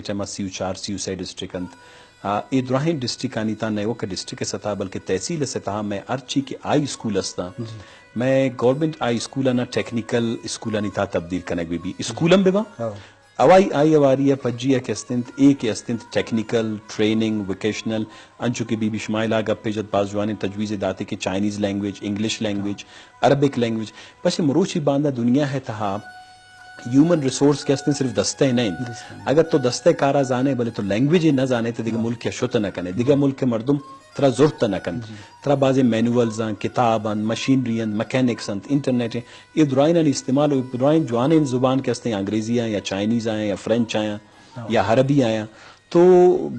ٹائم ءَ سی و چار، سی و سے ڈسٹرکٹ انت۔ آ، اے دراہیں ڈسٹرکٹانی تہا نہ ایوک ڈسٹرکٹ ءِ سطح بلکہ تحصیل ءِ سطح ءَ مئے ہرچی کہ ہائی اسکول است انت، جی۔ مئے گورنمنٹ ہائی اسکول آناں ٹیکنیکل اسکولانی تہا تبدیل کنگ بہ بی۔ اسکول ہم بہ باں۔ ہاں۔ ہوائی آئی ہواری ءَ پجی ءَ کہ است انت، اے کہ است انت ٹیکنیکل، ٹریننگ، ووکیشنل، انچو کہ بی بی شما الا گپے جت، باز جوانیں تجویزے داتے کہ Chinese language, English language, Arabic language, پچے مروچی باندا دنیا ءِ تہا ہیومن ریسورس کہ است انت صرف دستہ نہ انت۔ دستہ نہ۔ اگر تو دستہ کارا زانے بلے تو لینگویج نہ زانے تو دگہ ہاں۔ ملک ءَ شت نہ کنے، دگہ ملک ءِ مردم ترا زرت نہ کنت۔ جی۔ ترا بازیں مینولز انت، کتاب انت، مشینری انت، میکینکس انت، انٹرنیٹ انت، اے درائینانی استعمال، درائیں جوانیں زبان کہ است انت، انگریزی آیاں یا چائنیز آیاں یا فرینچ آیاں ہاں۔ یا عربی آیاں۔ تو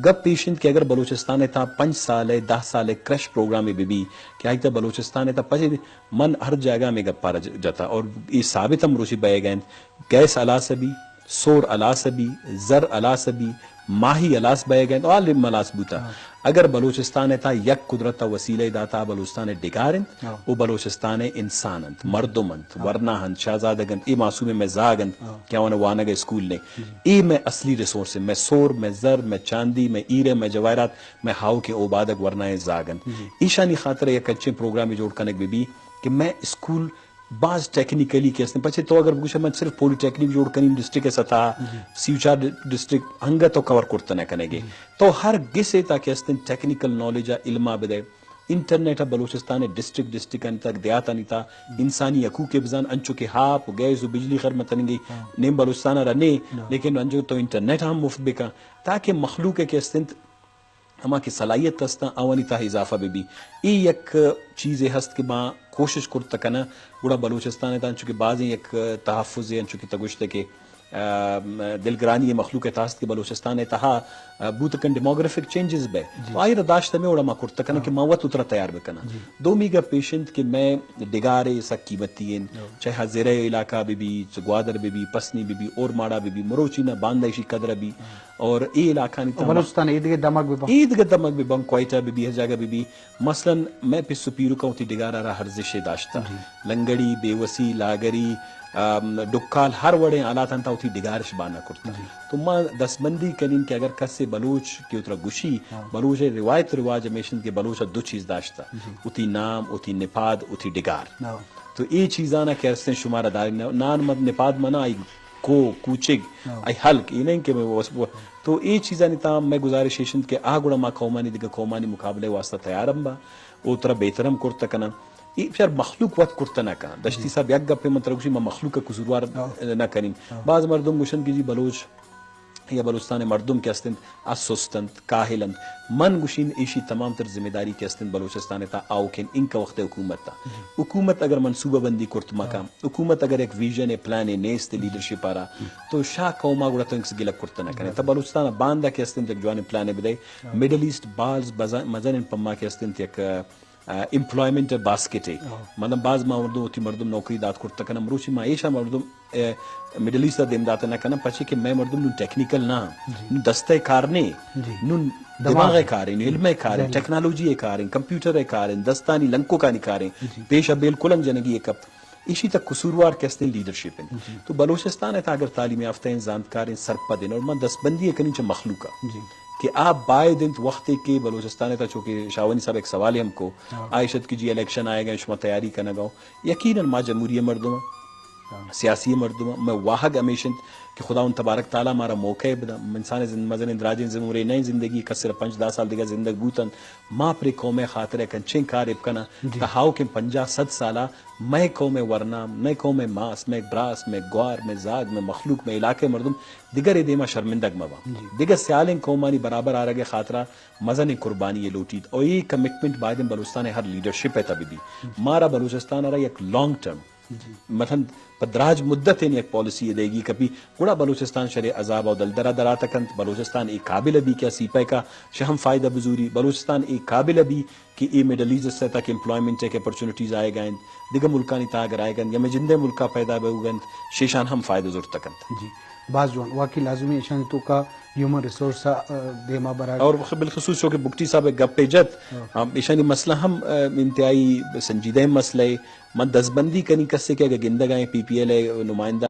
گپ ایش انت کہ اگر بلوچستان ءِ تہا پنچ سال ءِ، دہ سال ءِ کریش پروگرامے بہ بی کہ آئی تہا بلوچستان ءِ تہا پجے، من ہر جاگہ ہمے گپارا ج-، جتا اور اے ثابت ہم روچی بئیگ ءَ انت، گیس ہلاس بی، سور ہلاس بی، زر ہلاس بی، ماہی ہلاس بئیگ ءَ انت، آل علم ہلاس بوتا۔ ہاں۔ اگر بلوچستان ءِ تہا یک قدرت ءِ وسیلہ داتا، بلوچستان ءِ ڈگار انت، ہاں۔ او بلوچستان ءِ انسان انت، مردم انت، ہاں۔ ورنا انت، شاہزادگ انت، اے معصومیں مئے زاگ انت ہاں۔ کہ آوان وانگ ءِ اسکول نے۔ جی۔ اے مئے اصلی ریسورس انت، مئے سور، مئے زر، مئے چاندی، مئے ہیرے، مئے جواہرات، مئے ہاؤکیں اوبادگ ورنائیں زاگ انت۔ جی۔ ایشانی خاطر یک انچیں پروگرامے جوڑ کنگ بہ بی کہ مئے اسکول باز ٹیکنیکلی کہ است انت۔ پچے تو اگر بگوشے من صرف پولی ٹیکنیک جوڑ کنیں ڈسٹرکٹ ءِ سطح ءَ، جی۔ سی و چار ڈ-، ڈسٹرکٹ انگت تو کور کرت نہ کنگے۔ جی۔ تو ہر گسے تہا کہ است انت ٹیکنیکل نالج ءَ علم ءَ بدئے۔ انٹرنیٹ ءَ بلوچستان ءِ ڈسٹرکٹ، ڈسٹرکٹانی تہا، دیہاتانی تہا انسانی حقوق ءَ بزان، انچو کہ آپ و گیس و بجلی خر متنگی ہاں۔ نیم بلوچستان ءَ را نے، نہ۔ لیکن انچو تو انٹرنیٹ ہم مفت بکن تاکہ مخلوق ءَ کہ است انت ہما کہ صلاحیت است آوانی تہا اضافہ بہ بی۔ اے یک چیزے ہست کہ ما کوشش کرت کناں، گڑا بلوچستان ءِ تہا انچو کہ بازیں یک تحفظے انچو کہ تو گوشتے کہ، آ، دلگرانی مخلوق ءِ تہا ہست کہ بلوچستان ءِ تہا، آ، بوت کن ڈیموگرافک چینجز بئے۔ جی۔ تو آئی را داشت ہمے وڑا ما کرت کناں ہاں۔ کہ ما وت اترا تیار بکناں۔ جی۔ دومی گپ ایش انت کہ مئے ڈگارے سک قیمتی انت، ہاں۔ چاہے زرہ علاقہ بہ بی، گوادر بہ بی، پسنی بہ بی، اورماڑہ بہ بی، مروچی نہ باندا ایشی قدر بی۔ ہاں۔ اور اے علاقانی تہا بلوچستان ءِ ایدگہ دمگ بہ بنت۔ ایدگہ دمگ بہ بنت، کوئٹہ بہ بی، ہر جاگہ بہ بی۔ مثلاً مئے پس و پیرکاں وتی ڈگار ءَ را ارزشے داشتہ۔ جی۔ لنگڑی، بیوسی، لاگری، آم، ڈکال ہر وڑیں حالاتاں تہا وتی ڈگارش بانہ کرتہ۔ جی۔ تو ما دستبندی کنیں کہ اگر کسے بلوچ کہ وترا گوشی، ہاں۔ بلوچ ءِ روایت رواج ہمیش انت کہ بلوچ ءَ دو چیز داشتہ۔ جی۔ وتی نام، وتی نپاد، وتی ڈگار۔ ہاں۔ تو اے چیزانا کہ استیں شمارا دارین، نان مد نپاد منا آئی کو، کوچگ، ہاں۔ آئی ہلک، اے نہ کہ مئے وس-، و-، تو اے چیزانی تہا مئے گزارش ایش انت کہ آ گڑا ما قومانی دگہ قومانی مقابلہ ءِ واسطہ تیار ہم باں، او ترا بہتر ہم کرت کناں۔ اے بچار مخلوق وت کرت نہ کن۔ دشتی جی۔ صاحب یک گپے من ترا گوشی، ما مخلوق ءَ قصوروار ہاں۔ نہ کنیں۔ ہاں۔ بعض مردم گوشن کہ جی بلوچ یا بلوچستان ءِ مردم کہ است انت، آ سست انت، کاہل انت۔ من گوشین ایشی تمام تر ذمہ داری کہ است انت بلوچستان ءِ تہا آؤکیں انکہ وخت ءِ حکومت ءِ۔ جی۔ حکومت اگر منصوبہ بندی کرت مکان، ہاں۔ حکومت اگر یک ویژن ءِ پلان ءِ نیست لیڈرشپ ءَ را، تو شا قوم ءَ گڑا تو انکس گلگ کرت نہ کنے۔ ہاں۔ تا بلوچستان ءَ باندا کہ است انت یک جوانیں پلانے بدئے۔ ہاں۔ مڈل ایسٹ باز بزن-، مزنیں پما کہ است انت یک، آ، ایمپلائمنٹ باسکٹ ءِ۔ ہاں۔ مطلب باز ما مردم وتی مردم نوکری دات کرت کنن۔ مروچی ما ایشا مردم، آ، مڈل ایسٹ ءَ دیم دات نہ کنن، پچے کہ مئے مردم نوں ٹیکنیکل نہ انت۔ جی۔ نوں دستہ کار نے۔ جی۔ نوں دماغ۔ دماغ کاریں، علم کاریں، ذہن۔ ٹیکنالوجی کاریں، کمپیوٹر کاریں، دستانی لنکوکانی کاریں۔ جی۔ پیش ءَ بالکل ہم جنگی ءَ کپت۔ ایشی تک قصوروار کہ استیں لیڈرشپ انت۔ جی۔ تو بلوچستان ءِ تہا اگر تعلیم یافتہ ایں، زانتکار ایں، سرپد ایں، اور من دستبندی ءَ کنیں چہ مخلوق ءَ جی۔ کہ آ باید انت وختے کہ بلوچستان ءِ تہا چونکہ شاہوانی صاحب یک سوالے ہم کو، ہاں۔ آ ایشت کہ جی الیکشن آئیگ ءَ، شما تیاری کنگ ءَ ہو۔ یقیناً ما جمہوری مردم آں، ہاں۔ سیاسی مردم آں، مئے واہگ ہمیش انت کہ خداوند تبارک تعالی مارا موقع بدنت، انسان زند-، مزنیں دراجیں زمرے نئیں زندگی، کسر پنچ دہ سال دگہ زندگ بوتنت، ما پرے قوم ءِ خاطر ءَ کنچیں کارے بکناں، جی۔ تہ آؤکیں پنجاہ سد سال ءَ مئے قوم ءِ ورنا، مئے قوم ءِ ماس، مئے براس، مئے گوار، مئے زاگ، مئے مخلوق، مئے علاقہ ءِ مردم دگرے دیما شرمندگ مہ باں۔ جی۔ دگہ سیالیں قومانی برابر آرگ ءِ خاطر ءَ مزنیں قربانی یے لوٹیت۔ او اے کمٹمنٹ باید انت بلوچستان ءِ ہر لیڈرشپ ءِ تہ بہ بی۔ جی۔ مارا بلوچستان ءَ را یک لانگ ٹرم جی۔ مثلاً پہ دراج مدت ءَ یک پالیسی یے دئیگی کپی، گڑا بلوچستان شریں عذاب ءُ دلدرا دراتک انت۔ بلوچستان اے قابل بی کہ سی پیک ءَ شہ ہم فائدہ بزوری۔ بلوچستان اے قابل بی کہ اے مڈل ایسٹ ءِ تک ایمپلائمنٹ ءِ کہ اپرچونیٹیز آئیگ ءَ انت، دگہ ملکانی تہا اگر آئیگ ءَ انت یا مئے جند ءِ ملک ءَ پیدا بوگ ءَ انت، شیشان ہم فائدہ زرتگ انت۔ جی، باز جوان۔ واقعی لازمی ایشانی توکا ہیومن ریسورس ءَ، آ، دیما برگ۔ اور بالخصوص چونکہ بگٹی صاحب ءَ گپے جت، ہاں۔ ہم ایشانی مسئلہ ہم، آ، انتہائی سنجیدہ مسئلہ ہے۔ من دستبندی کنی کسے کہ اگر گندگ ءَ ایں پی پی ایل ءِ نمائندہ